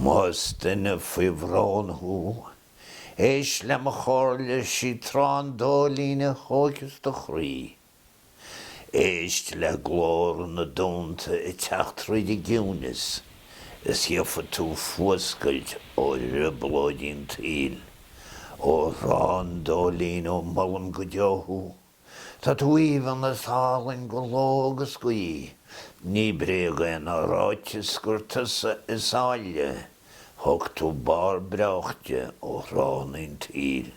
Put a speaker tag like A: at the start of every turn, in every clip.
A: Más duine faoi bhrón thú, éist le mo chomhairle, sí Trá an Dóilín a thóigfeas do chroí. Éist le glór na dtonnta ag teacht tríd an gciúineas is gheofaidh tú fuascailt ó thrioblóidí an tsaoil. Ó Thrá an Dóilín, ó molaim go deo thú. Tá tú aoibhinn is álainn go ló agus go oíche. Ní bréag é ná ráiteas gur tusa is áille. Thóg tú barr breáichte ó thránna an tsaoil.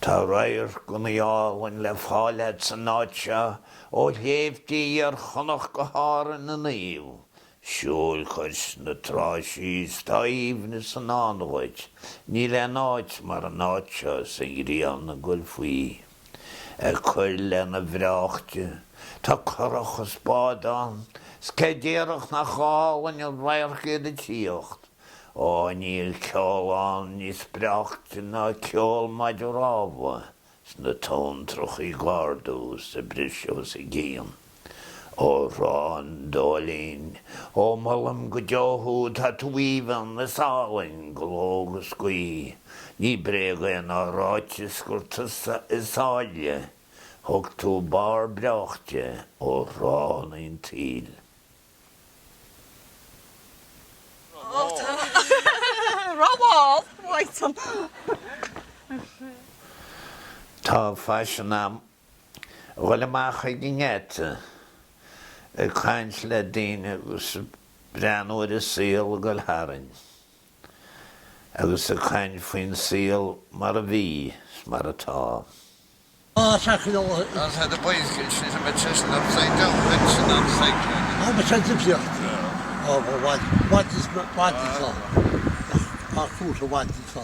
A: Tá radharcanna álainn le fáil agat san áit seo, ó shléibhte Iar Chonnacht go hÁrainn na Naomh. Siúil cois na trá síos, tá aoibhneas i ndán dhuit, níl aon áit mar an áit seo is an ghrian ag goil faoi. Ag cur lena bhreáichte, tá curach is bád ann, 's cé déarfadh nach álainn an radharc iad ag tíocht. Ó, níl ceol ann níos breáichte ná ceol maide rámha 's na tonntrachaí ag ardú 's ag briseadh os a gcionn. Ó Thrá an Dóilín, ó molaim go deo thú, tá tú aoibhinn is álainn go ló agus go oíche. Ní bréag é ná ráiteas gur tusa is áille, thóg tú barr breáichte ó thránna an tsaoil. Tá faisean a'm a dhul amach ag an ngeata ag caint le daoine agus ag breathnú ar an saol ag dul tharainn agus ag caint faoin saol mar a bhí 's mar atá.
B: Ah, sea, you know. That's how the boys get shit about session upside down, pension upside down. Ah, but sin difríocht. Ah, bhuel, bhaid is bhaid is á. Ach cúrsa bhaid is á.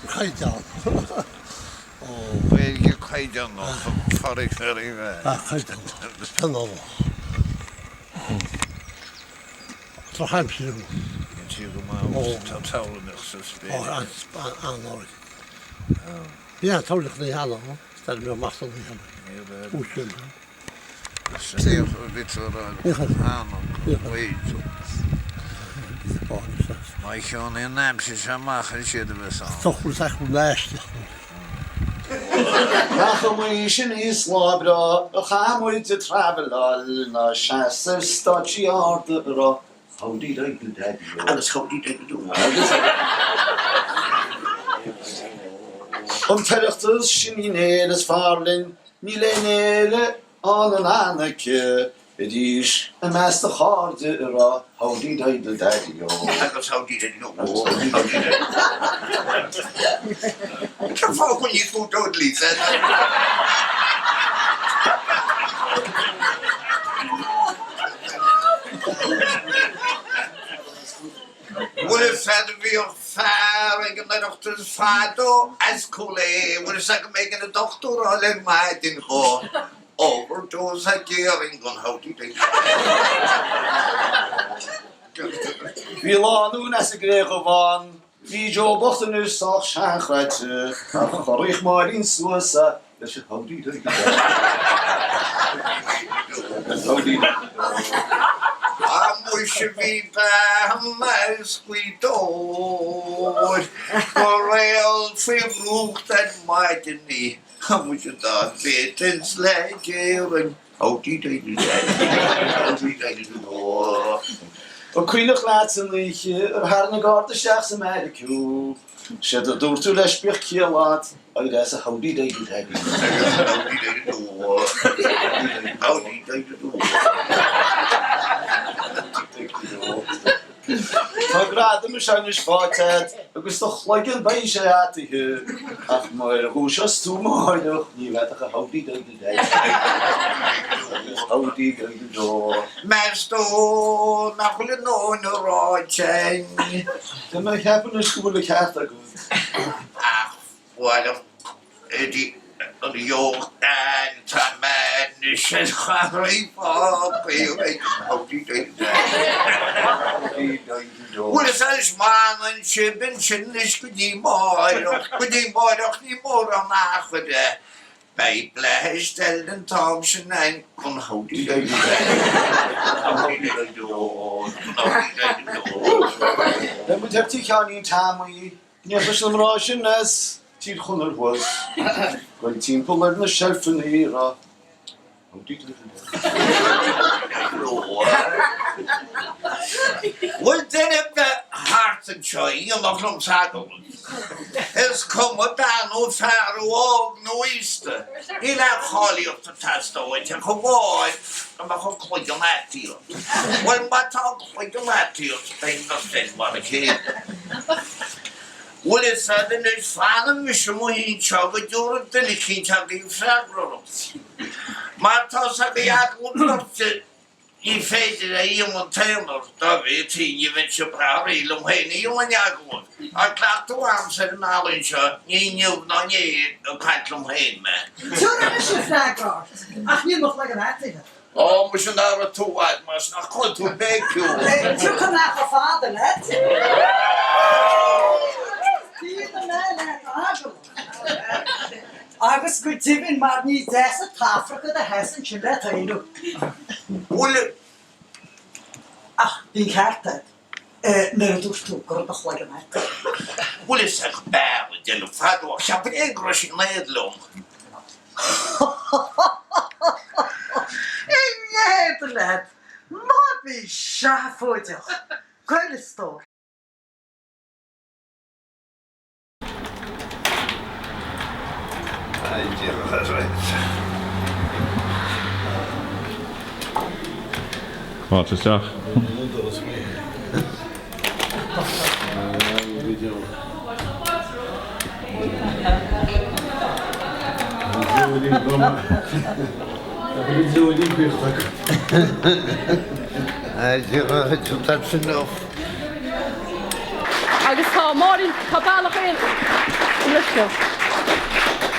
B: Caighdeán. Ó.
A: Gaeilge caighdeánach, faraor bheith.
B: Ah, caighdeánach. Caighdeánach. Drochaimsir acu.
A: Bíonn sí go maith, tá toghlanach sa spéir.
B: Ó, an-ard. Bhí an-toghlanach na heala, stair mé amach san oíche. Uaisle.
A: Má cheann an aimsir seo amach ar siad a bheas ann.
B: Sochraid sacrúil aisteach.
C: Nach iomaí sin is lá breá a chaith muid ag traveláil ná seasamh ar stáitsí arda a rá Howdy diddle daddy o. Agus howdy diddle do. Agus An tOireachtas sin í an fhéile is fearr linn, níl aon fhéile ann an anaice arís i measc do chairde ag rá howdy diddle daddy o.
A: Agus howdy diddle do. Howdy diddle do. Cén fáth go níos mó dudleys? Bhfuil fhios a'd bhíodh fear ag an Oireachtas fadó as Cúil Aodha, bhfuil fhios agam ag an dochtúir a fháil ar maidin dhó, overdose a déarfainn gon howdy doody.
C: Bhí lánúin as an gCré Dhubh ann, Bhí Joe bocht anois sách seanchraite ach chorraíodh Máirín suas é leis an howdy doody.
A: Ah muise bhí bean as Gaoth Dobhair go réal faoi dhrúcht ar maidin í ah muise dá bhféadfainn slad déarfainn howdy doody howdy doody do.
C: An cuimhneach leat an oíche ar tharraing an garda isteach sa mbeairic thú? Séard a dúirt tú leis, bíodh ciall agat, éirigh as a howdy doody daddy.
A: Howdy doody do, howdy doody do.
C: Tá gradam is anois faighte agat agus do chloigeann beidh sé a'd ach nuair a dhúiseos tú amáireach ní bheadh ach a howdy doody daddy agus howdy doody do.
A: Meas tú nach bhfuil a ndóthain ráite againn?
C: Tá mé ag ceapadh anois go bhfuil an ceart agat.
A: Ach bhuail an yoke and a madness is Bhuel is anois m'anam sibh ansin anois go dtí máireach, go dtí máireach ní mórán achair é. Beidh bleaist eile an t-am sin againn gon howdy doody.
C: Beidh muid ar tí Sheáinín Teamaí, ní leis na mná sin as Tír Chonaill thuas, goil timpeall ar na seilfeanna ag rá
A: Bhfuil duine ar bith thart anseo a dhéanfadh liomsa agallamh? Is cuma bean nó fear, óg nó aosta, níl aon cháilíocht ag teastáil uait ach amháin go mbeadh an cloigeann ait ionat. Bhuel, má tá an cloigeann ait ionat, beidh an bheirt againn mar a chéile. Bhfuil fhios a'd anois, fanfaidh mise amuigh anseo go dtiúrfaidh duine eicínt agaibh freagra orm. Mar tá fhios agaibh agallamh beirte ní féidir é a dhéanamh an t-aonar, dá bhféadfaí ní bheinnse ag brath réidh liom féin a dhéanfainn agallamh. Tá cleachtadh a'msa ar an ealaín seo, ní inniu ná inné ag caint liom féin mé.
D: Tiúrfaidh mise freagra ort, ach níl mo chloigeann ataithe.
A: Ó, muise ná raibh tú uait mar sin ach chuir tú béiciú.
D: Tiocfaidh mé chomh fada leat. D'fhéadfadh mé leat agallamh. Agus go deimhin mar ní deas an t-Afraic a sheas ansin le taobh.
A: Bhuel.
D: Ach bhí an ceart agat nuair a dúirt tú go raibh do chloigeann ait.
A: Bhuel is ag bean a déanamh fadó ach cheapfainn féin go raibh sí in éad liom.
D: In éad leat! Ná bí seafóideach! Goil a stór.
E: Fáilte isteach.
F: Agus tá Máirín, tá bealach aon leis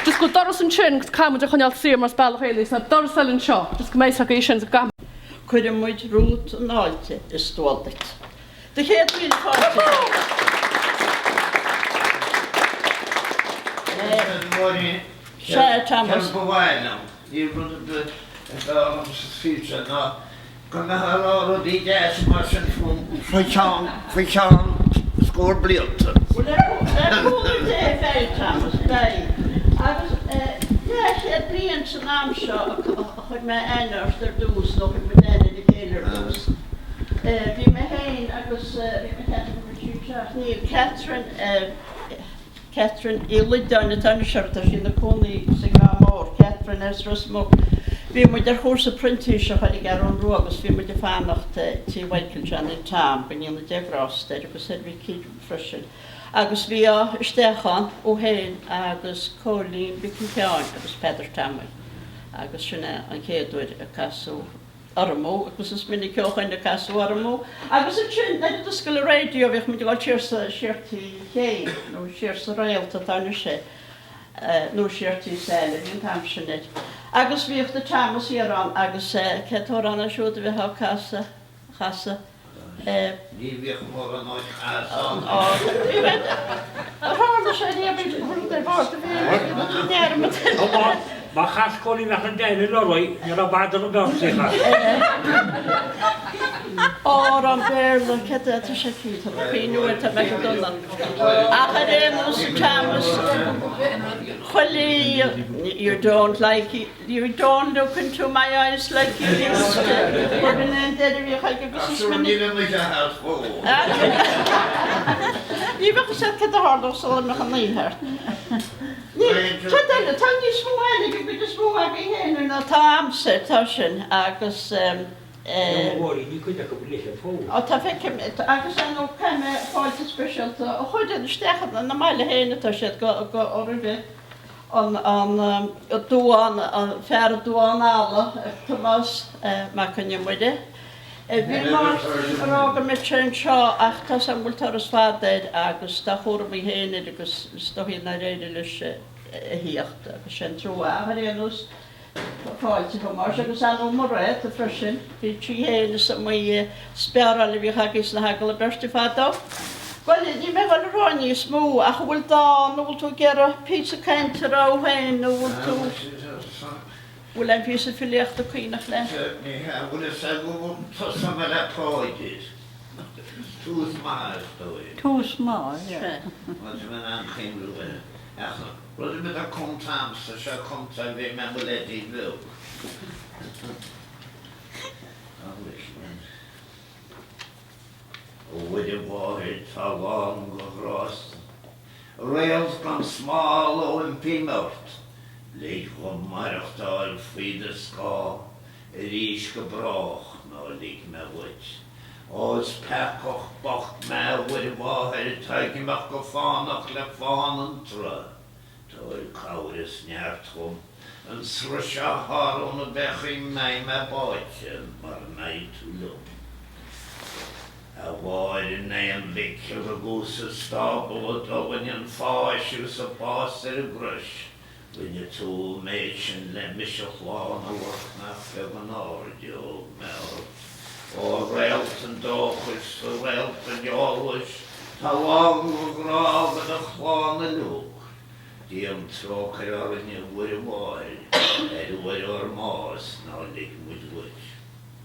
F: Just go bhfuil doras ansin agus caithfidh muid a choinneáil saor mar is bealach aon is tá doras eile anseo just go mbeidh 's agaibh sin go
G: Cuireann muid romhat an fháilte is dual duit. Do chéad mhíle fáilte. Sea, Thomas.
A: Céard ba mhaith liom, níl rud ar bith ab fhearr liom sa saol seo ná go mbeifeá ag rá rudaí deasa mar sin fúm faoi cheann, faoi cheann scór blianta.
G: Bhuel, le cúnamh Dé beidh, Thomas, beidh. Agus leathchéad bliain san am seo a chuir mé aithne ort ar dtús, nó chuir muid aithne ar a chéile ar dtús. Bhí mé féin agus bhí mé ceapaim go bhfuil sí anseo ach níl, Catherine, Catherine Uí Loideáin atá anois ar, tá sí ina cónaí sa nGleann Mór, Catherine as Ros Muc. Bhí muid ar chúrsa printíseach ar an gCeathrú Rua agus bhí muid ag fanacht tí Mhichael Johnny Tom, go ndéana Dia grásta air agus ar Mhicí freisin. Agus bhí ádh isteach ann, ó féin agus Cóilín Mhicí Sheáin agus Peadar Tommy agus sin é an chéad uair a casadh orm thú agus is minic ó shoin a casadh orm thú. Agus ansin nuair a d'oscail an raidió bhíodh muid ag dul siar sa, siar tí Chéin nó siar sa Réalt atá anois é, nó siar tí Sally a bhí an t-am sin air. Agus bhíodh the Thomas thiar ann agus cé t-amhrán é siúd a bheith á casadh, chasadh.
A: Ní bhíodh mórán áit ann.
G: Tharla sé riamh rud ar bord a bhí i ndearmad.
H: Má chas Cóilín Mac an Daill anuraidh, ní raibh b'fhada an bheart é chas.
G: Amhrán Béarla, céard é atá sé cinnte, tá mé ag cuimhniú air, tá mé go dona. Ach ar aon nós, Thomas, chuile you don't like it. You don't look into my eyes like you used to. B'in é an deireadh a bhíodh aige agus is minic. Ní bheadh fhios agat cad a tharlódh sula mbeadh an oíche thart. Cad eile? Tá níos mó aithne ag an gcuid is mó agaibh féin ná atá a'msa, tá sin, agus
H: eh. Mháirín, níl cuid acu ag léamh fós.
G: Ó tá, feicim, agus ar ndóigh caithfidh mé fáilte speisialta a chur isteach ina mbaile féin atá siad go roimhe. an Duán, fear Duán Alla, Tomás Mac Con Iomaire. Bhí Máirtín ag rá go mbeadh sé anseo ach tá 's agam go bhfuil turas fada air agus tá a chúramaí féin air agus is dóichí nár éirigh leis a thíocht agus sé an trua. Ach ar aon nós, Fáilte a Thomáis agus ar ndóigh Mairéad freisin. Bhí sí féin is iomaí speáráil a bhíodh agaibh sna hagallaimh beirte fadó. Bhuel, níl mé ag dul a rá níos mó ach an bhfuil dán, nó bhfuil tú ag iarraidh píosa cainte a rá féin nó bhfuil tú, bhfuil aon phíosa filíochta cuimhneach leat?
A: Ní hea, bhfuil fhios agam go bhfuil tusa mar a Pháidír. Tús maith, is dóigh.
G: Tús maith, yeah.
A: Bhuel, tá mé in ann cuimhniú air. Ach rud ar bith atá cumtha a'msa, seo cumtha a bhí mé i mo leaidí bheag. A Mhuire Mháthair tá lán go ghrásta, a réalt gan smál ó impím ort, lig dhom maireachtáil faoi do scáth arís go brách ná lig mé dhuit. Ó is peacach bocht mé a Mhuire Mháthair atá ag imeacht go fánach le fán an tsrutha. Tabhair cabhair is neart dhom an sruth seo a shárú nó pé chaoi a mbeidh mé báite mara mbeidh tú liom. A Mháire an Aon Mhic a rugadh sa stábla d'fhulaing an pháis agus an bás ar an gcrois, Rinne tú an méid sin le mise a shlánú ach nach beag an aird a thóg mé ort. Ó a réalt an dóchais 's a réalt an eolais, tá lán go ghrá do do chlann uilig. Déan trócaire orainn a Mhuire Mháthair, ar uair ár mbáis ná lig muid dhuit.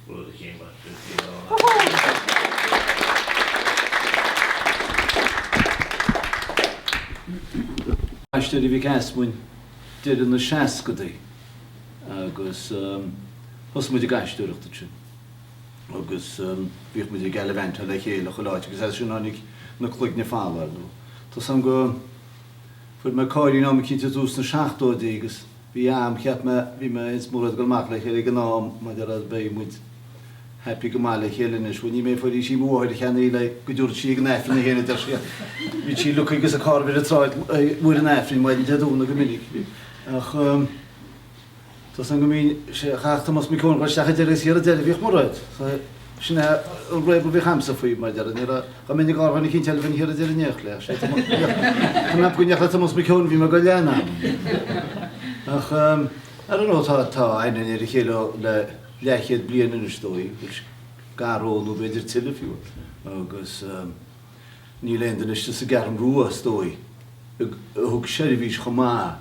A: Rud a chím ach sin
C: Aisteoirí Mhic Easmuinn, deireadh na seascadaí agus thosaigh muid ag aisteoireacht ansin agus bhíodh muid ag gallivant-áil le chéile chuile áit agus as sin tháinig na Cloigne Fada ar ndóigh. Tá 's a'm go fuair mé Cáirín am eicínt i dtús na seachtóidí agus bhí am, cheap mé, bhí mé is Mairéad ag dul amach le chéile ag an am, mar a déarfá beidh muid happy go maith le chéile anois. Bhuel ní mé a fuair sí mo mháthair a cheannaigh le go dtabharfadh sí ag an Aifreann í féin a deir sí. Bhí sí looking agus a carr ar an tsráid uair an Aifrinn maidin Dé Domhnaigh go minic. Ach tá 's a'm go mbíonn sé chaith Tomás Mac Eoin dhul isteach ag deireadh is thiar ag deireadh bhíodh Mairéad. Sin é an réabadh a bhíodh a'msa faoi mar a déarfá. Ní raibh dá mbeinn ag gabháil dhuine eicínt eile bheinn thiar ag deireadh in éineacht léi. Sé Tomás Tá mé go n-éineacht le Tomás Mac Eoin bhí mé go lean ann. Ach I don't know tá tá aithne ar a chéile le leathchéad bliain anois is dóigh, bhuel, gar dó nó b'fhéidir tuilleadh fiú, agus níl aon duine istigh sa gCeathrú Rua, is dóigh, a thug seirbhís chomh maith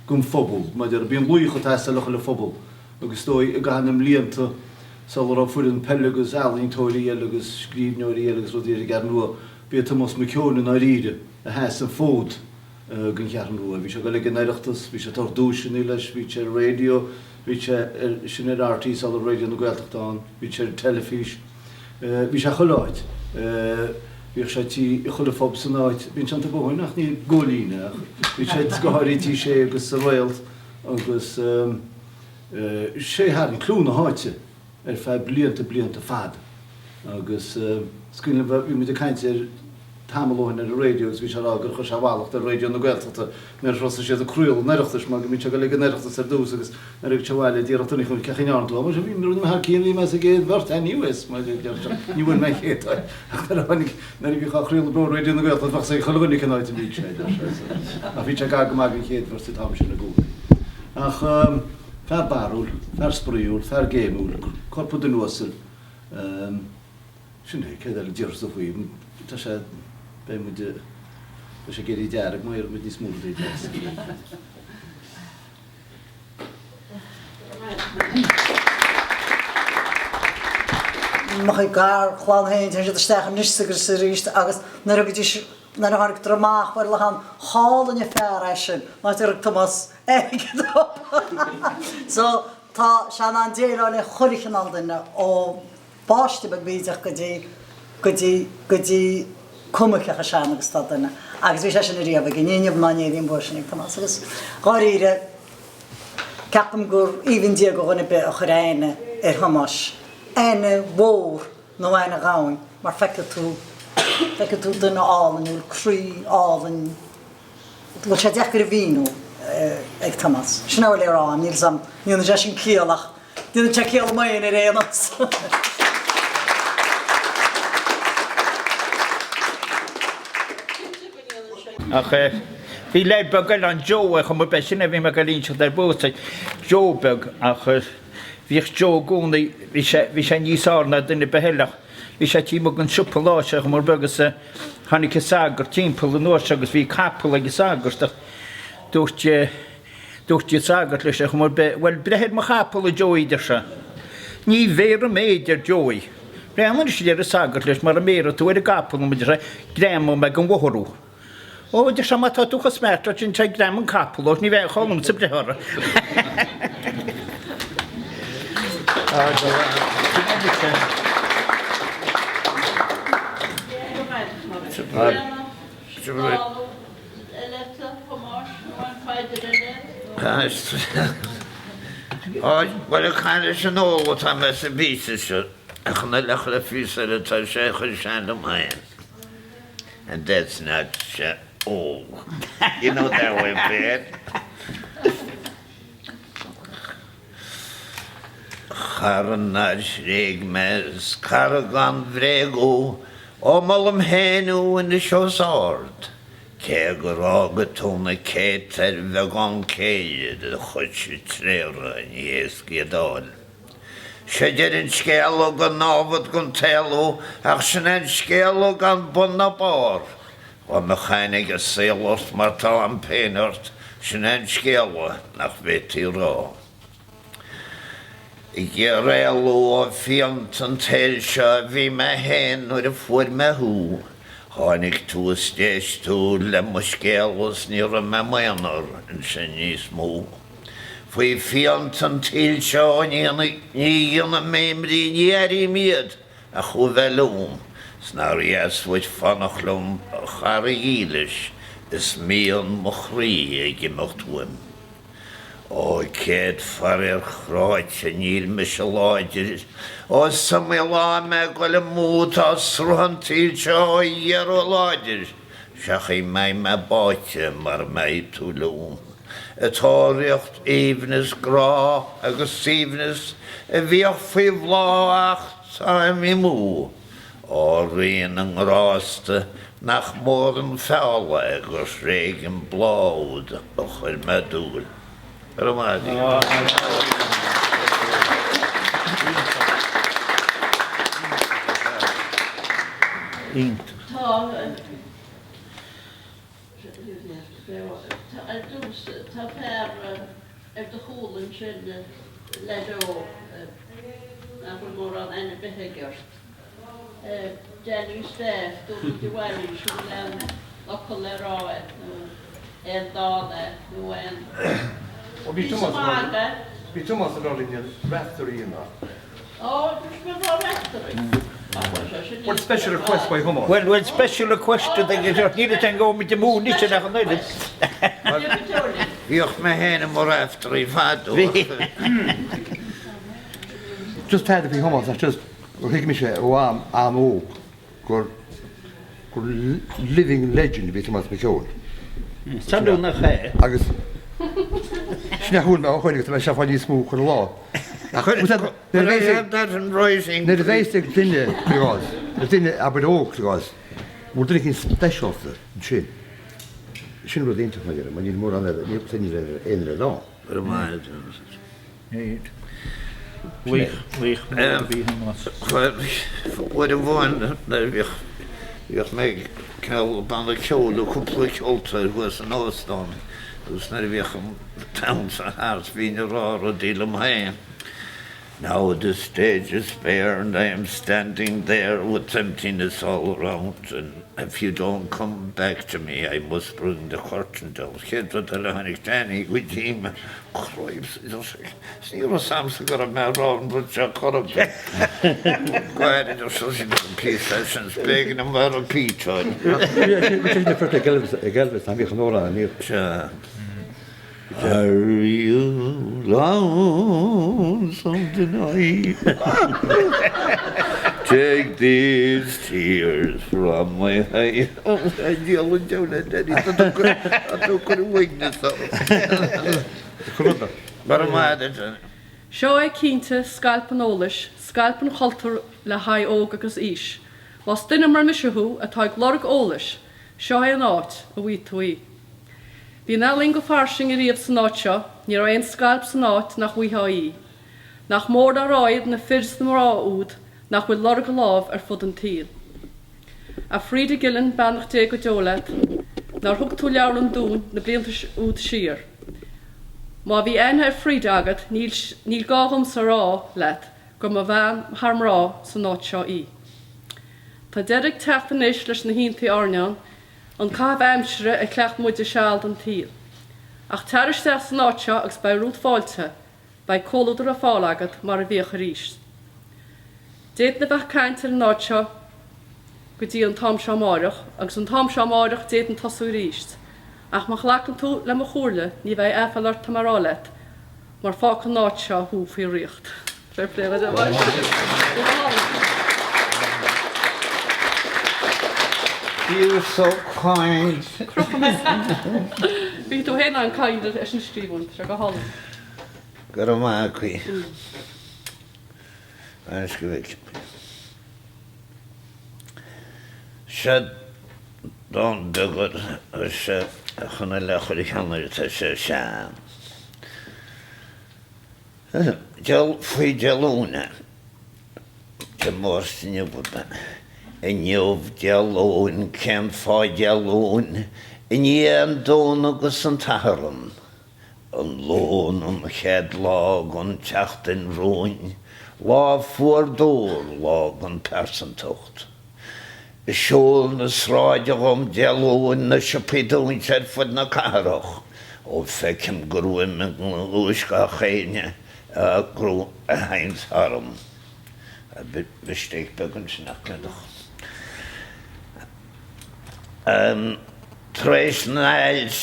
C: don phobal, mar a déarfá, bíonn laoch ag teastáil ó chuile phobal, agus is dóigh, i gcaitheamh na mblianta, sula raibh foireann peile agus ealaíontóirí eile agus scríbhneoirí eile agus rudaí ar an gCeathrú Rua, b'é Tomás Mac Eoin i ndáiríre a sheas an fód don Cheathrú Rua. Bhí sé ag dul ag an Oireachtas, bhí sé ag tabhairt duaiseanna leis, bhí sé ar an raidió, Bhí sé ar, sin ar RTÉ sula raibh Raidió na Gaeltachta ann, bhí sé ar an teilifís, bhí sé chuile áit. Bhíodh sé tí, i chuile phub san áit, bíonn sé iontu ó shin ach ní góilín é ach bhí sé go háirithe Tí Sé agus sa Réalt agus sé a tharraing clú na háite ar feadh blianta, blianta fada agus is cuimhin liom, bhí muid ag caint air tamall ó shin ar an raidió agus bhí sé ag rá gur chuir sé a mhallacht ar Raidió na Gaeltachta nuair a thosaigh siad ag craoladh an Oireachtais mar go mbíodh sé ag dul ag an Oireachtas ar dtús agus nuair a thagadh sé abhaile d'iarrfadh duine cén chaoi a ndearna tú. Muise bhí rinne mé thar cionn bhí mé sa gcéad bheirt anyways mar a deir sé ní bhfuair mé an chéad áit ach nuair a tháinig nuair a bhíodh á chraoladh beo ar Raidió na Gaeltachta bheadh a fhios ag chuile dhuine cén áit a mbíodh sé a deir sé ach bhí sé gar go maith don chéad bheirt an t-am sin i gcónaí. Ach fear barrúil, fear spraíúil, fear géimiúil, corp duine uasal. Sin é, céard eile a déarfas tú faoi? Tá sé, beidh muid, tá sé ag éirí dearg má iarrann muid níos mó rudaí deasa.
D: Mo chuid garchlann féin, téann siad isteach anois agus arís agus nuair a thugaidís, nuair a tháinig amach, bhuel, chan álainn an fear é sin, ná déarfadh Tomás airgead dó. So, tá sé in ann déileáil le chuile chineál duine ó bpáiste beag bídeach go dtí, go dtí, go dtí cuma cé chomh sean agus atá duine. Agus bhí sé sin ariamh aige, ní inniu ná inné a bhí an bua sin ag Tomás. Agus dháiríre, ceapaim gur aoibhinn Dia do dhuine ar bith a chuir aithne ar Thomás, aithne mhór nó aithne dhomhain, mar feicfidh tú, feicfidh tú duine álainn a bhfuil croí álainn, bhfuil sé deacair a mhíniú ag Tomás. Sin a bhfuil le rá agam, níl 's a'm, ní dhéanann sé sin ciall ach déanann sé ciall dom féin ar aon nós.
E: Ach bhí leaid beag eile ann, Joe, ar chuma ar bith, sin é a bhí mé ag dul a inseacht ar ball, Joe beag, ach bhíodh Joe i gcónaí, bhí sé, bhí sé níos fearr ná duine ar bith eile ach bhí sé taobh amuigh den siopa lá ar chuma ar bith agus tháinig an sagart timpeall an uair seo agus bhí capall ag an sagart ach dúirt, dúirt an sagart leis ar chuma ar bith, bhuel breith ar mo chapall a Joey, deir sé. Ní bhéarfaidh mé, deir Joey. Breathnaigh anois, a deir an sagart leis, mara mbéarfaidh tú ar an gcapall liom, a deir sé, greamóidh mé den bhóthar thú. Ó, a deir sé, má tá tú chomh smart leat sin, sé greamaigh an capall, ó, ní bheidh aon chall liomsa breith orthu.
A: Bhuel, ag caint leis an ól atá mé sa bpíosa seo, ach an eile chuile phíosa eile tá sé chomh sean liom féin. And that's not all. You know that way, Pat. Cara nár thréig mé is cara gan bhréag thú, ó molaim féin thú anois os ard, cé gur fhága tú na céadta ar bheagán céille do chuidse tréada ní héasca iad a fháil. Seo deireadh an scéala gan námhad gan tsaol thú ach sin é an scéala gan bun ná barr. Dá mbeadh aithne ag an saol ort mar tá a'm féin ort, sin é an scéala nach bhféadfaí a rá. Ag iarraidh éalú ó phianta an tsaoil seo a bhí mé féin nuair a fuair mé thú. Tháinig tú is d'éist tú le mo scéal is ní raibh mé m'aonar ansin níos mó. Faoi phianta an tsaoil seo ní dhéanaim imní, ní airím iad ach thú a bheith liom, 's nár dheas uait fanacht liom a chara dhílis is mian mo chroí ag imeacht uaim. Ó céad faraor chráite níl mise láidir, ó is iomaí lá mé ag goil amú tá sruth an tsaoil seo á ghéarú láidir, seachain mbeidh mé báite mara mbeidh tú liom. Ag tóraíocht aoibhneas grá agus suaimhneas a bhíodh faoi bhláth ach táim amú. Ó Rí na nGrásta nach mór an feall é gur thréig an bláth úd a chuir mé dúil. Go raibh maith agat.
G: Ar dtús, tá fear ar do chúl ansin, leaid óg, nach bhfuil mórán aithne ar bith aige ort. Danny Staff, Dúnadh de Bhailís, an bhfuil aon fhocal le rá agat, nó aon dán agat, nó aon píosa magaidh?
I: Bhí Tomás ag rá linn an Raiftearaí ina.
G: Ó, dúirt mé ná Raiftearaí.
I: Well, special request by Thomas.
E: Well, well, special request do the níl a fhios agam go mó anois ach an oiread.
A: Bhíodh mé féin i mo Raiftearaí fadó.
I: Just tada faoi Thomas, ach just gur thuig mise ó am an-óg gur gur living legend a bhí i Tomás Mac Eoin.
E: Sainiúnach é.
I: Agus sin a chuala mé ó shoin agus tá mé seo fáil níos mó chuile lá. Ach nuair a bheas ag duine, cuir i gcás, duine abair óg, cuir i gcás, bhfuil duine éicint speisialta ansin, sin rud iontach mar dhea, mar níl mórán eile, níl aon eile ann.
A: Go raibh maith agat.
E: Laoch, laoch mór a bhí i Tomás.
A: Uair amháin nuair a bhíodh, bhíodh mé ag ceol banna ceoil le cúpla ceoltóir thuas in óstán agus nuair a bhíodh an t-am seo thart bhínn ag rá rudaí liom féin. Now the stage is bare and I am standing there with emptiness all around and if you don't come back to me I must bring the curtain down. Chéad rud eile tháinig Danny go dtí mé. Christ, ní raibh a fhios a'msa go raibh mé ag rá an rud seo chor ar bith. Go háirid ar sin an píosa sin, is b'éigean dom a repeatáil.
I: Bhí sé sin ag Elvis, an bhíodh an amhrán, an bhíodh?
A: Sea. Are you lonesome tonight? Take these tears from my eyes. Diabhal an deabhal le Danny, tá tú ag cur uaigneas orm. Go raibh maith agat.
F: Seo é cinnte scailp an eolais, scailp an chultúir le haghaidh óg agus aois. Más duine mar mise thú atá ag lorg eolais, seo é an áit a bhfaighidh tú í. Bhí an ealaín go fairsing ariamh san áit seo, ní raibh aon scailp san áit nach bhfaightheá í. Nach mór dár ádh iad na fir 's na mná úd nach bhfuil lorg a lámh ar fud an tsaoil. A Freda Gillen, beannacht Dé go deo leat, nár thug tú leabharlann dúinn na blianta úd siar. Má bhí aithne ar Freda agat, níl gá dhomsa a rá leat gur mba bhean thar mná san áit seo í. Tá deireadh ag teacht anois leis na hiontaí airneáin, an caitheamh aimsire a chleacht muide seal den tsaol. Ach tar isteach san áit seo agus beidh romhat fáilte, beidh comhluadar ar fáil agat mar a bhíodh arís. D'fhéadfainn a bheith ag caint ar an áit seo go dtí an t-am seo amáireach, agus an t-am seo amáireach d'fhéadfainn tosú arís. Ach má ghlacann tú le mo chomhairle ní bheidh aiféala ort tá mé a rá leat, mar fágfaidh an áit seo thú faoi dhraíocht. Fair play duit, a Mháirtín. Go hálainn.
A: You're so kind.
F: Bhí tú féin an-kind leis an scríbhinn, tá sé go hálainn.
A: Go raibh maith agat. Anois go bhfeicfidh. Seo dán beag ar a chun a leath chuir cheana tá sé sean. Faoi Dé Luain, Dé Máirt inniu ab ea? Inniu Dé Luain, cén fáth Dé Luain? I ndiaidh an Domhnach agus an tSatharn, an Luan an chéad lá den tseachtain romhainn, lá fuar dúr, lá den pearsantacht. Ag siúl na sráide dhom Dé Luain, na siopaí dúnta ar fud na cathrach, ó feicim gruaim i ngnúis gach éinne a théann tharam. Mistake beag ansin ach céadach. Tar éis na n-ailt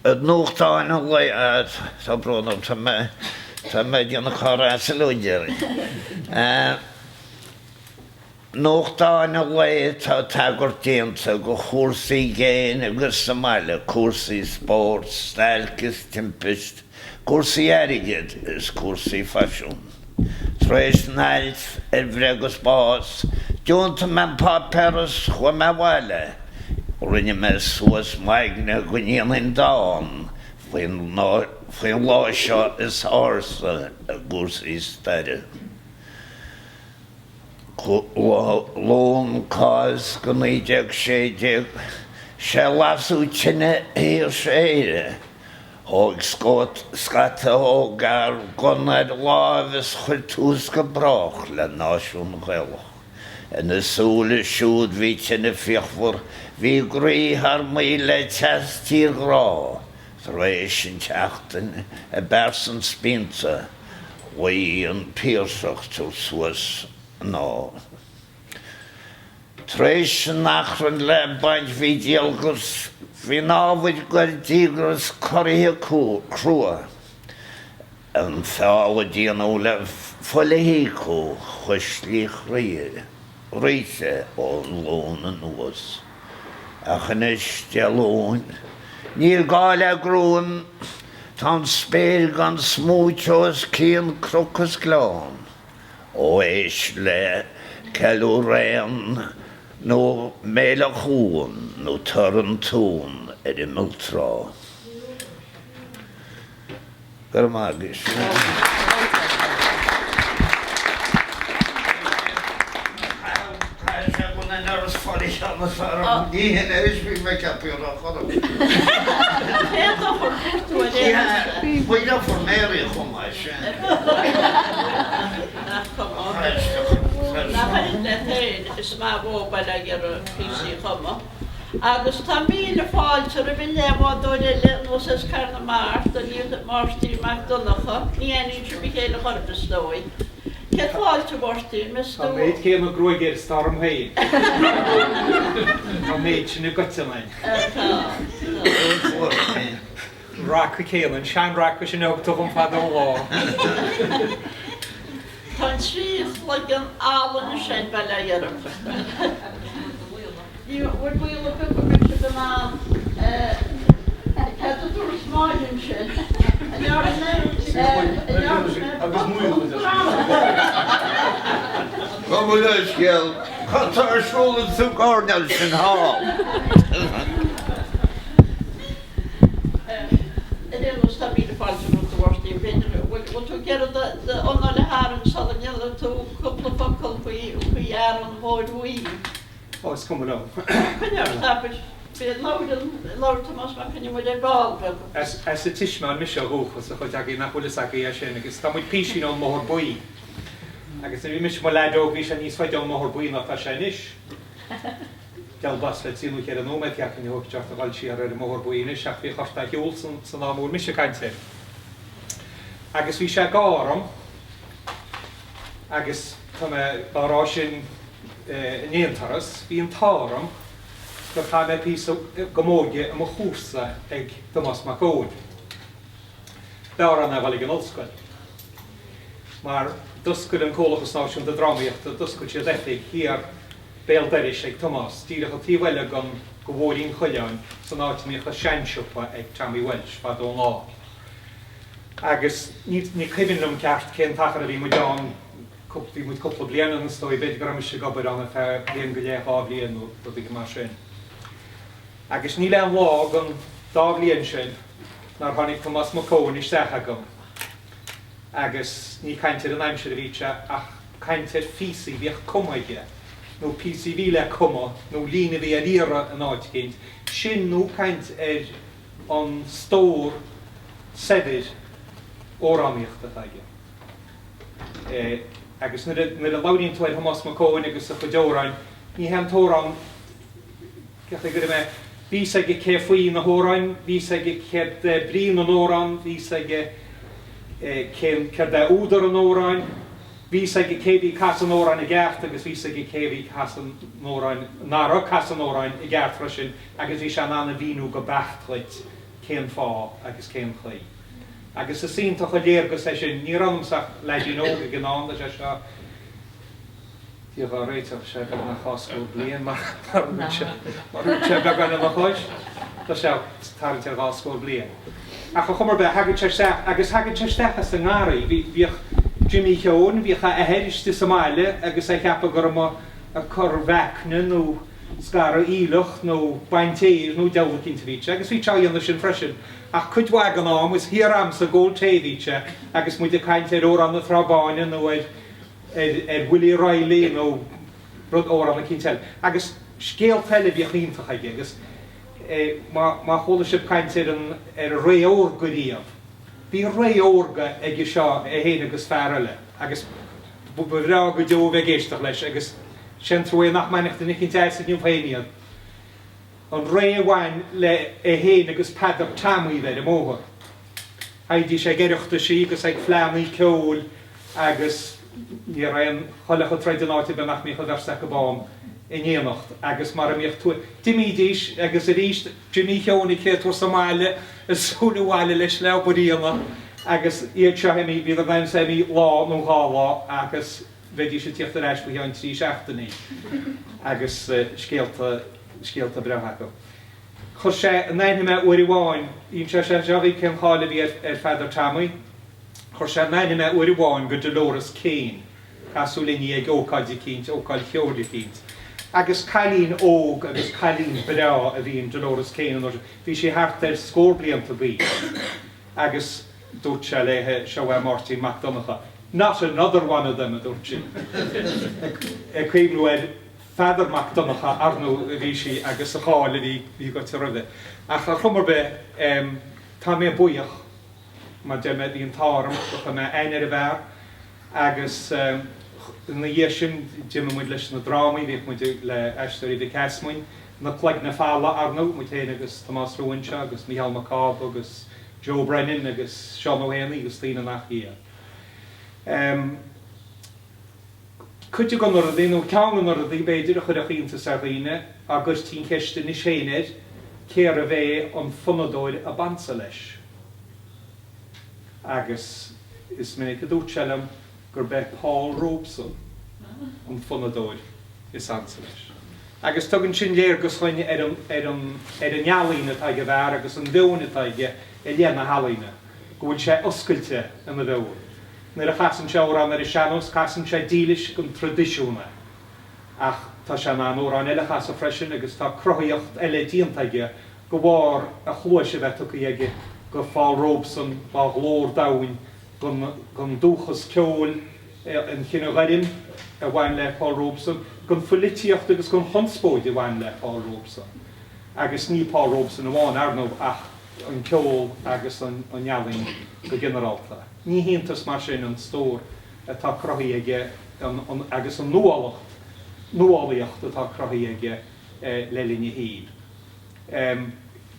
A: ar nuachtáin an lae, tá brón orm, tá mé tá mé ag déanamh carr asail ó deireadh. Nuachtáin an lae tá tagairt déanta go chúrsaí i gcéin agus sa mbaile, cúrsaí spóirt, stailc is timpist, cúrsaí airgid is cúrsaí faisiún. Tar éis na n-ailt ar bhreith agus bás, d'iontaigh mé an páipéar is chuaigh mé abhaile. Rinne mé suas m'aigne go ndéanfainn dán faoin lá seo is ársa i gcúrsaí staire. Luan Cásca 1916, sé lasadh tine shaoirse Éire. Thóg scata ógfhear gunna ar láimh is chuir tús go brách le náisiún Gaelach. Ina súile siúd bhí tine fíochmhar, bhí a gcroí thar maoil le teas tírghrá. Tar éis an tseachtain i bpearsan spíonta, Ghuigh an Piarsach tabhairt suas an ádh. Tar éis an achrainn le baint bhí díoltas, bhí námhaid goir díograis corraithe crua. An feall a déanadh le fuil a híocadh chuislí chroí ríthe ón Luan anuas. Ach anois, Dé Luain, níl gá le gruaim, tá an spéir gan smúit os cionn cnoc is gleann. Ó éist le ceiliúradh éan nó méileach uan nó torann tún ar imeall trá. Go raibh maith agaibh.
G: Agus tá míle fáilte roimh an léirmheastóir eile anuas as Carn na Mart, an Máirtín Mac Donncha. Ní aithníonn sibh a chéile chor ar bith, is dóigh. Céad fáilte, a Mháirtín, meas
J: tú? Tá an méid céanna gruaige air is atá orm féin. Tá an méid sin i gcoiteann againn.
G: Tá,
J: tá. An raca céanna, an seanraca sin a thug tú dhom fadó lá.
G: Tá an trí chloigeann álainn sin bail ó Dhia orthu. Ní bhfuil baol ar bith go mbeidh siad in ann cad a dúirt Máire ansin? An ndearna mé an ndearna mé botún
A: Gabh mo leithscéal, cad tá ar siúl insa gcoirnéal sin thall?
G: Ar aon nós, tá míle fáilte romhat, a Mháirtín. B'fhéidir, bhfuil tú ag iarraidh d'anáil a tharraingt sula ndéanfaidh tú cúpla focal faoi fhear an Bhóthair Bhuí?
J: Ó, is cuma liom.
G: Coinnigh ort, abair. Labhair Tomás Mac Con Iomaire ar ball beag.
J: As an Tismeáin mise ó dhúchas, a chuid agaibh nach bhfuil fhios agaibh é sin, agus tá muid písín ón mBóthar Buí. Agus nuair a bhí mise i mo leaid óg bhí sé níos faide ón mBóthar Buí ná atá sé anois. Deabhal blas le trí nó cheithre nóiméad cheapfainn a thógfadh ort a dhul siar ar an mBóthar Buí anois ach bhíodh ort é a shiúl san am a bhfuil mise ag caint air. Agus bhí sé gar dom agus tá mé á rá sin in aon turas, bhí an t-ádh orm gur chaith mé píosa de m'óige i mo chúrsa ag Tomás Mac Eoin. B'fhearr ann é a dhul ag an ollscoil. Mar d'oscail an Comhlachas Náisiúnta Drámaíochta, d'oscail siad oifig thiar béal dorais ag Tomás, díreach an taobh eile gon go Bhóithrín Choileáin, san áit a mbíodh an seansiopa ag Tommy Walsh fadó an lá. Agus ní ní cuimhin liom ceart cén t-achar a bhí muid ann, bhí muid cúpla bliain ann is dóigh, b'fhéidir go raibh mise ag obair ann ar feadh bliain go leith, dhá bhliain nó rud éigin mar sin. Agus níl aon lá gon dá bhliain sin nár tháinig Tomás Mac Eoin isteach agam agus ní caint ar an aimsir a bhíodh sé ach caint ar phíosaí a bhíodh cumtha aige nó píosaí a bhí le cumadh nó líne a bhí ar iarraidh in áit eicínt, sin nó caint ar an stór saibhir amhránaíochta atá aige. Agus nuair a labhraíonn tú ar Thomás Mac Eoin agus a chuid amhráin, ní hé an t-amhrán, Cén chaoi a gcuirfidh mé? Bhí fhios aige cé faoi na hamhráin, bhí fhios aige céard é brí na n-amhrán, bhí fhios aige cén, céard é údar an amhráin, bhí fhios aige cé bhí ag casadh an amhráin i gceart agus bhí fhios aige cé bhí ag casadh an amhráin, nach raibh ag casadh an amhráin i gceart freisin agus bhí sé in ann a mhíniú go beacht dhuit cén fáth agus cén chaoi. Agus is iontach an léargas é sin. Ní raibh ionamsa ach leaidín óg ag an am, tá sé seo. Dia dhá réiteach, sé beagnach dhá scór bliain mar rúid sé beagán ina chois. Tá sé ag tarraingt ar dhá scór bliain. Ach ar chuma ar bith, thagadh sé isteach, agus thagadh sé isteach as an ngarraí. Bhíodh Jimí Sheoin, bhíodh a athair istigh sa mbaile agus é ag ceapadh go raibh amuigh ag cur mheacna nó scaradh aoileach nó baint fhéir nó deabhal eicínt a bhíodh sé, agus bhíodh sé á dhéanamh sin freisin. Ach cuid mhaith den am, is thiar a'msa ag ól tae a bhíodh sé agus muid ag caint ar Amhrán na Trá Báine nó ar ar Willie Reilly nó rud amhrán eicínt eile. Agus scéalta eile a bhíodh iontach aige agus má má chuala sibh caint ar an ar an ré órga riamh, bhí ré órga aige seo, é féin agus fear eile agus ba bhreá go deo a bheith ag éisteacht leis agus sé an trua é nach mbainfeadh duine eicínt as inniu féin iad. An ré a bhain le é féin agus Peadar Tommy bheith ar an mbóthar. Théidís ag Oireachtaisí agus ag fleánnaí ceoil agus ní raibh aon choileach ag troid in áit ar bith nach mbíodh an bheirt acu ann in éineacht agus mara mbíodh tú D'imídís agus arís Jimí Sheoin an chéad uair sa mbaile ag siúl abhaile leis le obair a dhéanamh agus iad seo imithe, bhíodar in ainm is imithe lá nó dhá lá agus bheidís ag tíocht ar ais faoi cheann trí seachtainí agus scéalta, scéalta breátha acu. Chuir sé in aithne mé uair amháin, inseoidh sé seo dhaoibh cén cháil a bhí ar Pheadar Tommy, chuir sé in aithne mé uair amháin go Dolores Keane, casadh linn í ag ócáid eicínt, ócáid cheoil eicínt. Agus cailín óg agus cailín breá a bhí in Dolores Keane an uair sin, bhí sí thart ar scór blianta d'aois agus dúirt sé léithe, seo é Máirtín Mac Donncha. Not another one of them, a dúirt sí, ag cuimhniú ar Pheadar Mac Donncha, ar ndóigh, a bhí sí agus a cháil a bhí goite roimhe. Ach ar chuma ar bith, tá mé buíoch, mar deir mé, bhí an t-ádh orm gur chuir mé aithne ar an bhfear agus ina dhiaidh sin d'imigh muid leis na drámaí, bhíodh muid le Aisteoirí Mhic Easmuinn, Na Cloigne Falla, ar ndóigh, muid féin agus Tomás Rua anseo agus Mícheál Mac Cába agus Joe Brennan agus Seán Ó hÉanaí agus daoine nach iad. Cuid de na rudaí, nó ceann de na rudaí, b'fhéidir, a chuirfeadh iontas ar dhaoine, dá gcuirtí an cheist anois féin air, cérbh é an fonnadóir ab ansa leis? Agus is minic a dúirt sé liom gurb é Paul Robeson an fonnadóir is ansa leis. Agus tugann sin léargas dhuinn ar an, ar an, ar an ealaín atá ag an bhfear agus an mheon atá aige i leith na healaíne, go bhfuil sé oscailte ina mheon. Nuair a chasann sé amhrán ar an sean-nós, casann sé dílis don traidisiún é. Ach tá sé in ann amhráin eile a chasadh freisin agus tá cruthaíocht eile déanta aige de bharr a chluais a bheith tugtha aige go Phaul Robeson, dá ghlór domhain, don dúchas ceoil an chine ghoirm a bhain le Paul Robeson, don phoilitíocht agus don chonspóid a bhain le Paul Robeson. Agus ní Paul Robeson amháin, ar ndóigh, ach an ceol agus an ealaín go ginearálta. Ní hiontas mar sin an stór atá cruthaithe aige. Agus an nuálacht, nuálaíocht atá cruthaithe aige le linn a shaoil.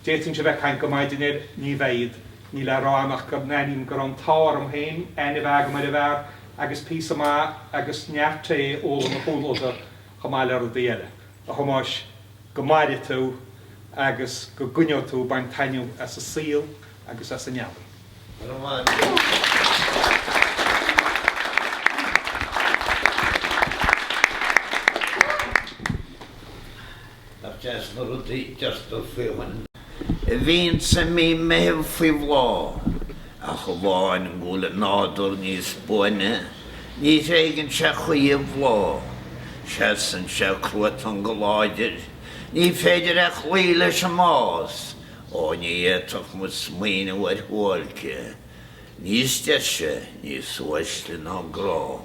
J: D'fhéadfainnse a bheith ag caint go maidin air, ní bheidh. Níl le rá agam ach go n-aithním go raibh an t-ádh orm féin aithne a bheith agam ar an bhfear agus píosa maith agus neart tae a ól ina chomhluadar chomh maith le rudaí eile. A Thomáis, go maire tú agus go gcoinneoidh tú ag baint taitneamh as an saol agus as an ealaín.
A: Go raibh maith agat. Nach deas na rudaí a deirtear faoi dhuine a bhíonns i mí Meithimh faoi bhláth, ach amháin go bhfuil a nádúr níos buaine, ní thréigeann sé choíche a bhláth. Seasann sé cruatan go láidir, ní féidir é a chloí leis an mbás. Ó ní fhéadfadh muid smaoineamh ar shuáilce níos deise, níos uaisle ná grá.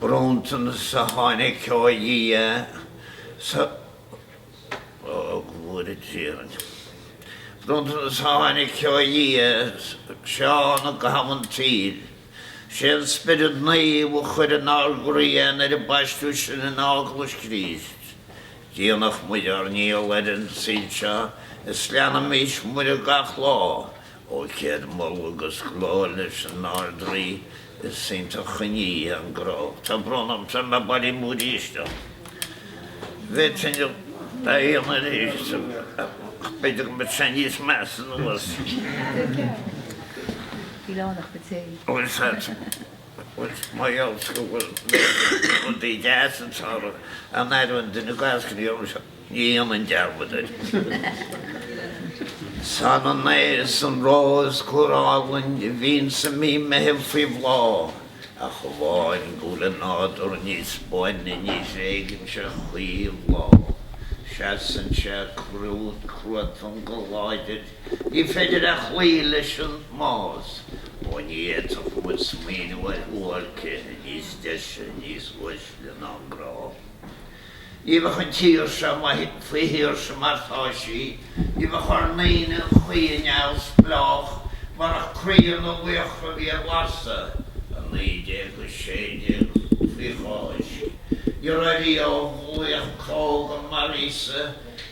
A: Bronntanas a tháinig ó Dhia sa Ó, go bhfóire Dia orainn. Bronntanas a tháinig ó Dhia Seán i gcaitheamh an tsaoil. Sé an Spiorad Naomh a chuir inár gcroí é nuair a baisteadh sinn in Eaglais Chríost. Déanadh muid ár ndícheall ar an saol seo is leanaimís Muire gach lá, ó céad moladh agus glóir leis an Ard-Rí, is iontach an ní an grá. Tá brón orm, tá mé bailithe amú arís. Bhféadfainn é a dhéanamh arís ach b'fhéidir go mbeadh sé níos measa anuas.
K: Bhí lánach go tae.
A: Bhuel, mar gheall is go bhfuil rudaí deasa ag tarlú, an aire an duine gaelscoil ní dhéanann dearmad air. San an aer is an rós cóir álainn a bhíonn sa mí Meitheamh faoi bhláth, ach amháin go bhfuil a nádúr níos buaine ní thréigeann sé choíche a bhláth. Seasann sé cruatan go láidir. Ní féidir é a chloí leis an mbás, ó ní fhéadfadh muid smaoineamh ar shuáilce níos deise, níos uaisle ná an grá. Ní bheadh an tír seo faoi shaoirse mar tá sí, ní bheadh ár ndaoine choíche neamhspleách marach croíthe na laochra a bhí ar lasadh i 1916 faoi Cháisc. Ní raibh riamh laoch cróga mar Íosa.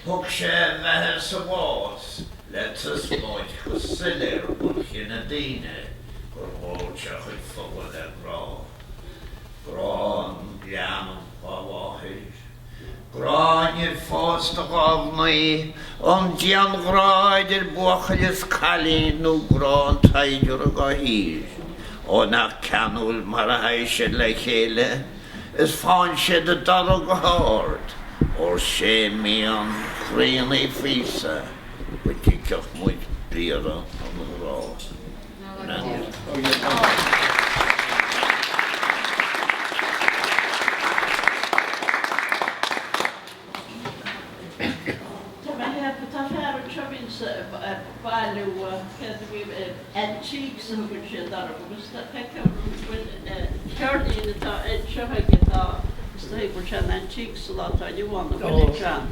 A: Thug sé a bheatha is a bhás le taispeáint go soiléir don chine daoine gur mhol sé a chuid fola le grá. Grá an leanbh dá mháthair. Grá an fhir phósta dhá mhnaoi, an dianghrá idir buachaill is cailín nó grá an tsaighdiúra dhá thír. Ó nach ceanúil mar a théann siad le chéile. Is faigheann siad a dtoradh go hard, óir sé mian chroí Naofa Íosa go dtuigfeadh muid briathra an ghrá.
G: Tá mé a cheapadh, tá fear anseo a bhíonns ag bailiú céard a bhí, antiques a thugann siad orthu agus feictear dom go bhfuil ceirnín atá anseo aige atá, is dóigh go bhfuil sé ina antique sa lá atá inniu ann, an bhfuil a John?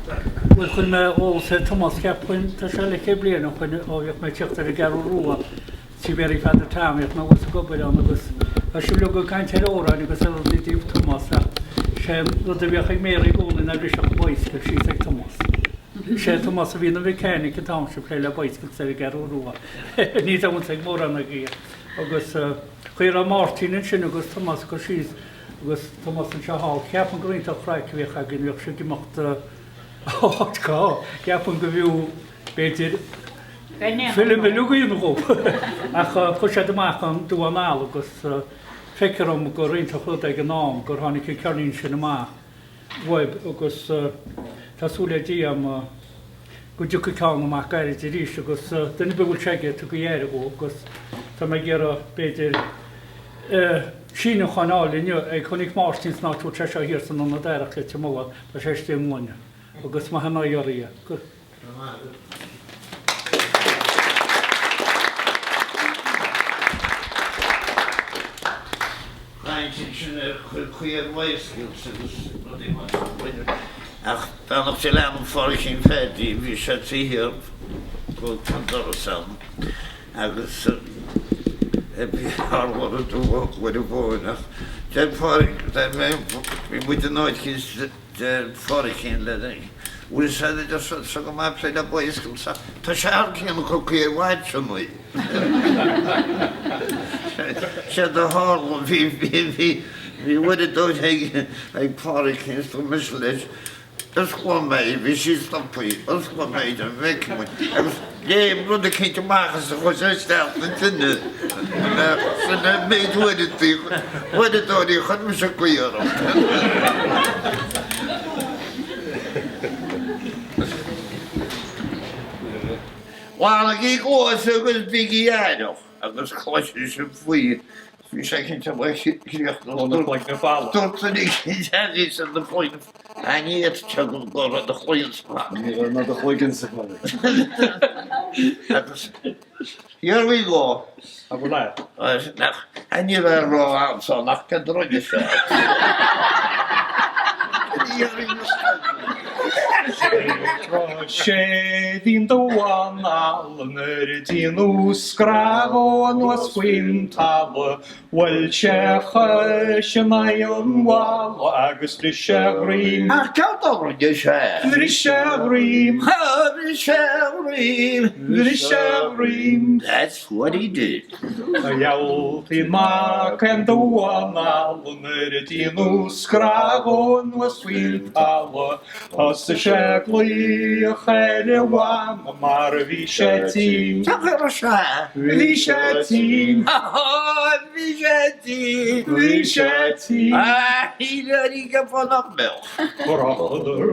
H: Bhuel chuir mé eolas ar Tomás, cheapfainn, tá sé le céad bliain ó shoin ó bhíodh mé ag tíocht ar an gCeathrú Rua Tí Mhéaraí Pheadair Tom, bhíodh mé thuas ag obair ann agus tá sibh uilig ag caint ar amhráin agus ar rudaí i dtaobh Tomás ach sé an rud a bhíodh ag Mary i gcónaí ná bhrisfeadh an bicycle síos ag Tomás. Sé Tomás a bhí ina mechanic an t-am sin ag plé le bicycles ar an gCeathrú Rua. Ní raibh fhios ag mórán agaibh agus chaoi a raibh Máirtín ansin agus Tomás ag cur síos agus Tomás anseo thall, cheapfainn gur iontach craic a bhíodh againn, bhíodh sé ag imeacht ó áit go háit, cheapfainn go bhfiú b'fhéidir Film uilig a dhéanamh dhóibh. Ach chuir siad amach an Duán Dall agus feictear dhom gur iontach rud ag an am gur tháinig an ceirnín sin amach uaidh agus tá súil le Dia agam go dtiocfaidh ceann amach gairid arís agus duine ar bith a bhfuil sé aige tugaigí aire dhó agus tá mé ag iarraidh b'fhéidir síniúchán a fháil inniu ag chonaic Máirtín san áit a bhfuil sé seo thiar san Ionad Oidhreachta Leitir Mealláin tá sé istigh i ngloine agus maith an aghaidh oraibh é.
A: Caint ansin ar chuir caoi ar bicycles agus rudaí mar sin. Ach beannacht Dé le anam Phádraicín Pheaidí, bhí sé taobh thiar den doras ann agus. Tharla rud uair amháin ach deir Pádraig, deir mé, bhí muid in áit éicint, deir Pádraigín le duine, bhfuil fhios a'd a deir sé, seo go maith plé le bicycles ach tá sé thar cionn cocaí ar bhaid-seannaí. Séard a tharla, bhí, bhí, bhí, bhí uaireadóir ag, ag Pádraigín is dúirt mise leis, Osclóidh mé í, bhí sí stoptha, osclóidh mé í, an bhfeicfidh muid. Agus léim rud eicínt amach as a chuaigh sé isteach sa tine. Sin é an méid uaireantaí, uaireadóirí a chuir mise caoi orm. Fanaigí cluasa agus bígí aireach agus cloisfidh sibh faoi Bhí sé cinnte ba chríochnaigh Dúirt duine éicint a bhí sa na cloigne A ní fhéadfadh sé go raibh do chloigeann sa bhfad.
C: Ní raibh ná do chloigeann sa bhfad.
A: Agus here we go.
H: Abair leat.
A: Nach, ní raibh rá anso nach cad a rinne sé.
J: Sé bhí'n duán alla nuair a déanadh screamh anuas faoin talamh bhuail sé a chois in aghaidh an bhalla agus bhris sé a dhroim.
A: Ach céard a rinne sé?
J: Bhris sé a dhroim.
A: Bhris sé a dhroim.
J: Bhris sé a dhroim.
A: That's what he did.
J: Dheabhaltaí mac an duán alla nuair a déanadh screamh anuas faoin talamh Thosaigh sé ag glaoch ar a mhama mar a bhí sé tinn.
A: Cad a raibh sé?
J: Bhí sé tinn.
A: Bhí sé tinn.
J: Bhí sé tinn.
A: Shíl go nach mbeadh.
J: Chrochadar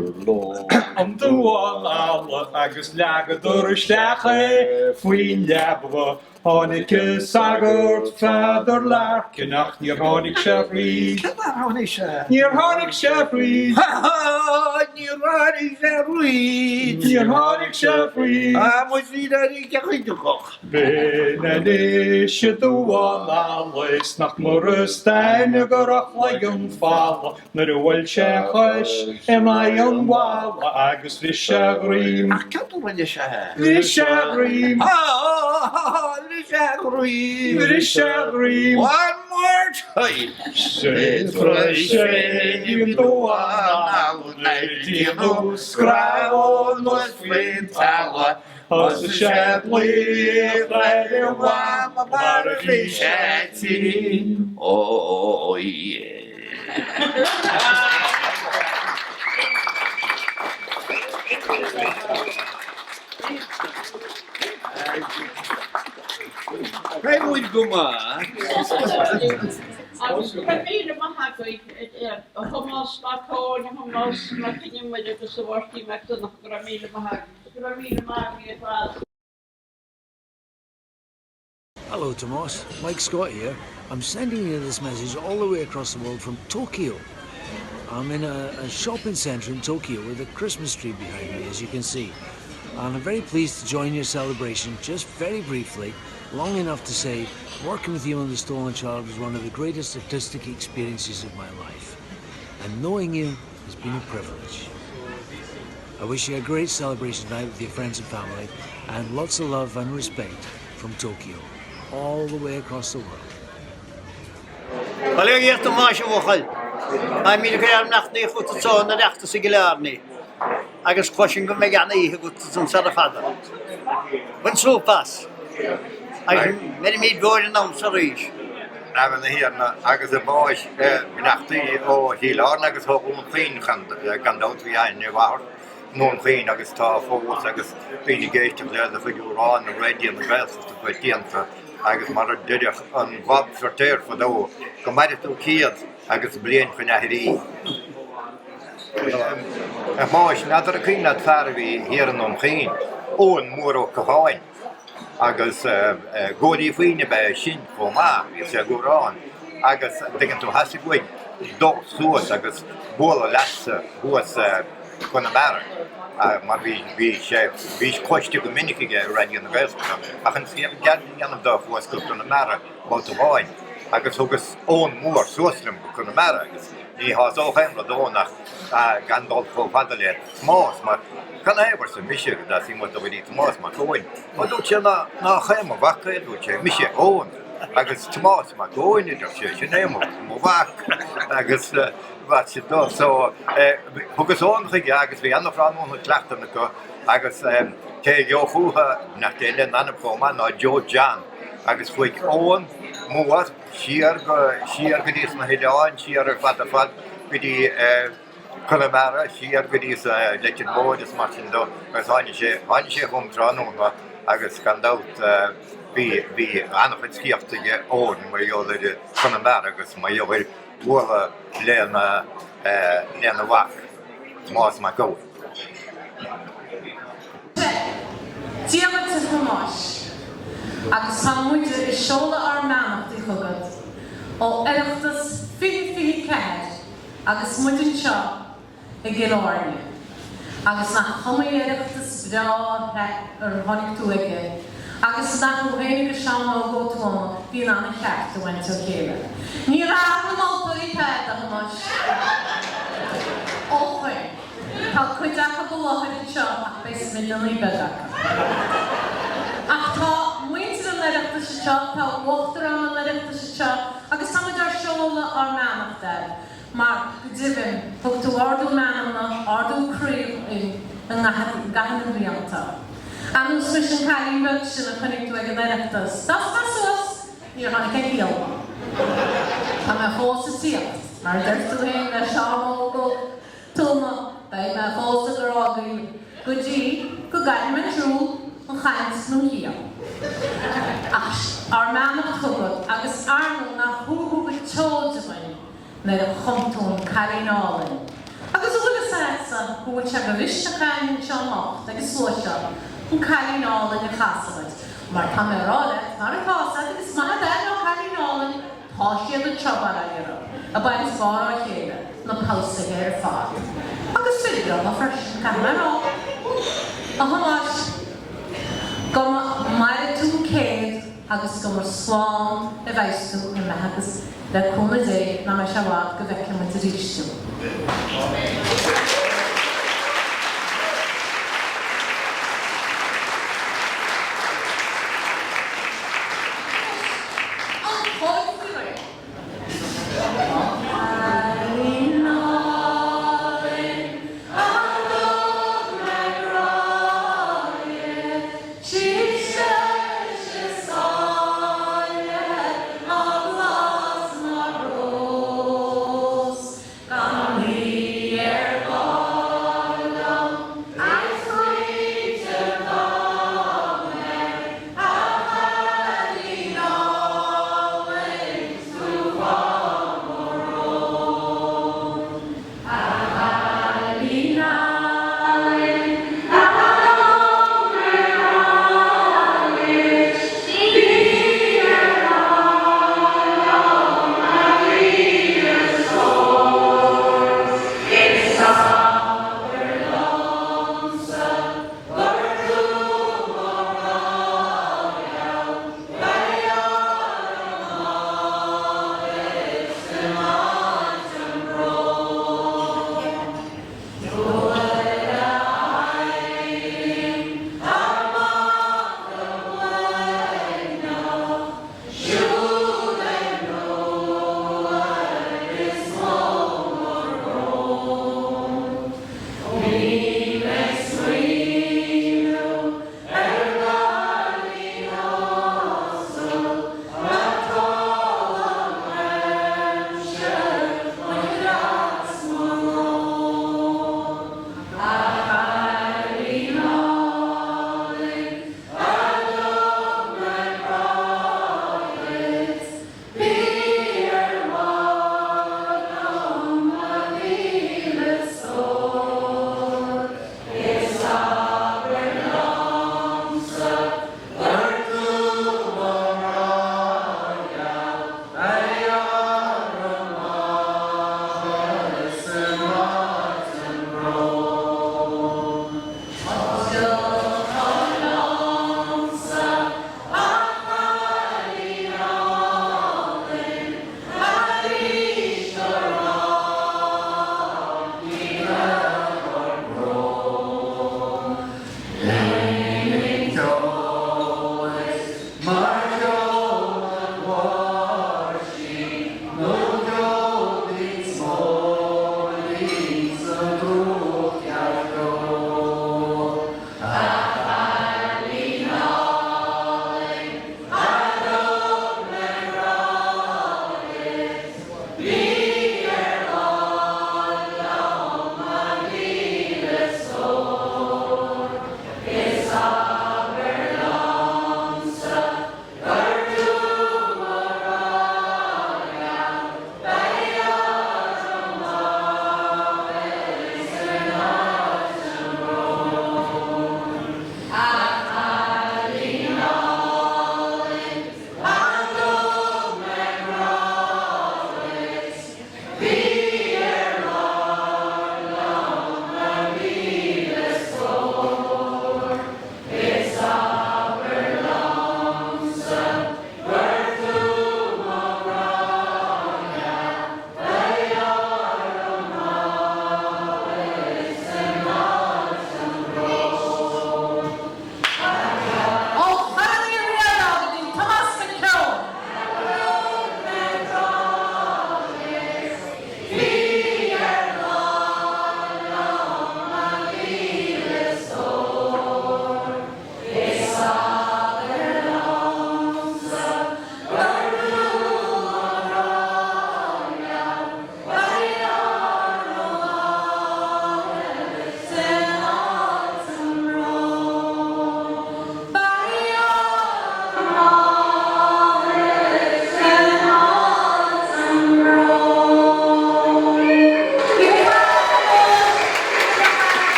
J: an duán alla agus leagadar isteach é faoin leaba. Tháinig an sagart Peadar Larkin ach níor tháinig sé thríd.
A: Cé nár tháinig sé?
J: Níor tháinig sé thríd.
A: Níor tháinig sé thríd.
J: Níor tháinig sé thríd.
A: Ah, mo shíl cé chuideochadh.
J: B'in anois an duán alla is nach mór is d'aithne go raibh a chloigeann folamh Nuair a bhuail sé a chois in aghaidh an bhalla agus bhris sé a dhroim.
A: Ach cad a rinne sé?
J: Bhris sé a dhroim.
A: Bhris sé a dhroim.
J: Bhris sé a dhroim.
A: One more time.
J: Sé sé an duán alla nuair a déanadh screamh anuas faoin talamh Thosaigh sé ag glaoch ar a mhama mar a bhí sé tinn.
A: Oh yeah. Beidh muid go maith.
G: Agus go raibh míle maith agaibh, a Thomás Mac Eoin, a Thomás Mac Con Iomaire agus a Mháirtín Mac Donncha, go raibh míle maith agaibh. Go raibh míle maith agaibh ar fad.
K: Hello Tomás, Mike Scott here. I'm sending you this message all the way across the world from Tokyo. I'm in a, a shopping centre in Tokyo with a Christmas tree behind me, as you can see. And I'm very pleased to join your celebration just very briefly, long enough to say working with you on The Stolen Child was one of the greatest artistic experiences of my life. And knowing you has been a privilege. I wish you a great celebration tonight with your friends and family, and lots of love and respect from Tokyo, all the way across the world.
L: Bail ó Dhia ort a Thomáis a bhuachaill. Táimid ag cur ár mbeannachtaí chugat anso in Oireachtas i gCill Airne agus cloisim go mbeidh ana-oíche agat ansan sara fada. Bain súp as agus mbeimid beo ar an am so arís.
M: Amen a Thiarna agus a Thomáis beannachtaí ó Chill Airne agus ó Dhún Chaoin gan dabht bhí aithne ar mh'athair i nDún Chaoin agus tá fós agus daoine ag éisteacht le do chuid amhrán i Raidió na Gaeltachta coitianta agus mar a deireadh an Bob Feirtéar fadó go maire tú 100 agus bliain chun aithrí. A Thomáis, n'fheadar an cuimhin leat fear a bhí thiar i nDún Chaoin, Eoin Mór Ó Catháin. Agus Góilí Faoin ab ea é sin chomh maith, bhíodh sé ag amhrán agus an dtuigeann tú, theastaigh uaidh dul suas agus bualadh leatsa thuas i gConamara mar bhí, bhí sé, bhí cloiste go minic aige ar Raidió na Gaeltachta ach an scéal ceart a dhéanamh dó chuas go Conamara babhta amháin agus thugas Eoin Mór suas liom go Conamara agus ní shásódh aon rud Eoin ach gan dul chomh fada le Tomás mar canathaobh arsa mise go dteastaigh uait dul go dtí Tomás Mac Eoin. Ó dúirt sé ná nach é mo mhac é, dúirt sé, mise Eoin. Agus Tomás Mac Eoin, a deir sé, sin é mo mhac agus mar sin dó. So thugas Eoin chuige agus bhí an-tráthnóna cleachtann acu agus cé a gheobhadh fúthu nach eile in ainm chomh maith ná Joe John agus chuaigh Eoin Mór siar go siar go dtí sna hoileáin, siar ar fad ar fad go dtí Conamara, siar go dtí sa Leitir Móir is mar sin dó agus tháinig sé, tháinig sé chugam tráthnóna agus gan dabht bhí, bhí an-chuid scéalta aige Eoin mar gheall ar Chonamara agus mar gheall ar bhualadh lena, lena mhac, Tomás Mac Eoin.
N: Dia dhuit a Thomáis, agus tá muide ag seoladh ár mbeannachtaí chugat ó Oireachtas 2024 agus muid anseo i gCill Airne. Agus nach iomaí Oireachtas breá ar tháinig tú aige agus nach thú féin agus Seán Óg Ó Tuama bhí in ann a cheart a bhaint ó chéile. Níor fhag na moltóirí tada, a Thomáis. Ó Chuinn. Tá cuid acu i láthair anseo ach beidh smionagar beag acu. Ach tá muintir an Oireachtais anseo, tá Uachtarán an Oireachtais anseo agus tá muid ár seoladh ár mbeannacht air mar, go deimhin, thug tú ardú meanmna, ardú croí dhúinn i gcaitheamh na mblianta. Anuas anois an cailín beag sin a chonaic tú ag an Oireachtas, d'fhás mé suas, níor tháinig a chiall dom. Tá mé fós ag tíocht, mar a deir tú féin le Seán Óg Ó Tuama, beidh mé fós ag rá Gaeilge go dtí go gcaillfidh mé an siúl, an chaint nó an chiall. Ach ár mbeannacht chugat agus ar ndóigh nach thú a thug an tseoid dúinn nuair a chum tú an Cailín Álainn. Agus an bhfuil fhios a'dsa go bhfuil sé go mhisteach a'inn anseo anocht ag an slua seo an Cailín Álainn a chasadh duit mar tá mé a rá leat mar atá 'fhios a'd agus is maith a'd aithne ó Cailín Álainn Tá siad anseo, bail ó Dhia orthu, ag baint barr á chéile, na pabhsaethe ar fad. Agus fir bhreátha freisin, caithfidh mé a rá. A Thomáis, go maire tú 100 agus go mba slán a bheidhs tú i mbeatha agus le cúnamh Dé nach mbeidh sé i bhfad go bhfeicfidh muid arís thú. An Cóipeoir. Cailín álainn a thug mé grá di, sí is is áille ná blas na rós, gan í ar ball.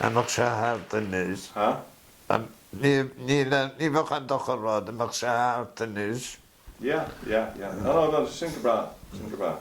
A: Dá mbeadh sé thart anois. Ní, ní bheadh aon dochar ann dá mbeadh sé thart anois.
O: Yeah, yeah, yeah. No, no, no, sin go breá, sin go breá.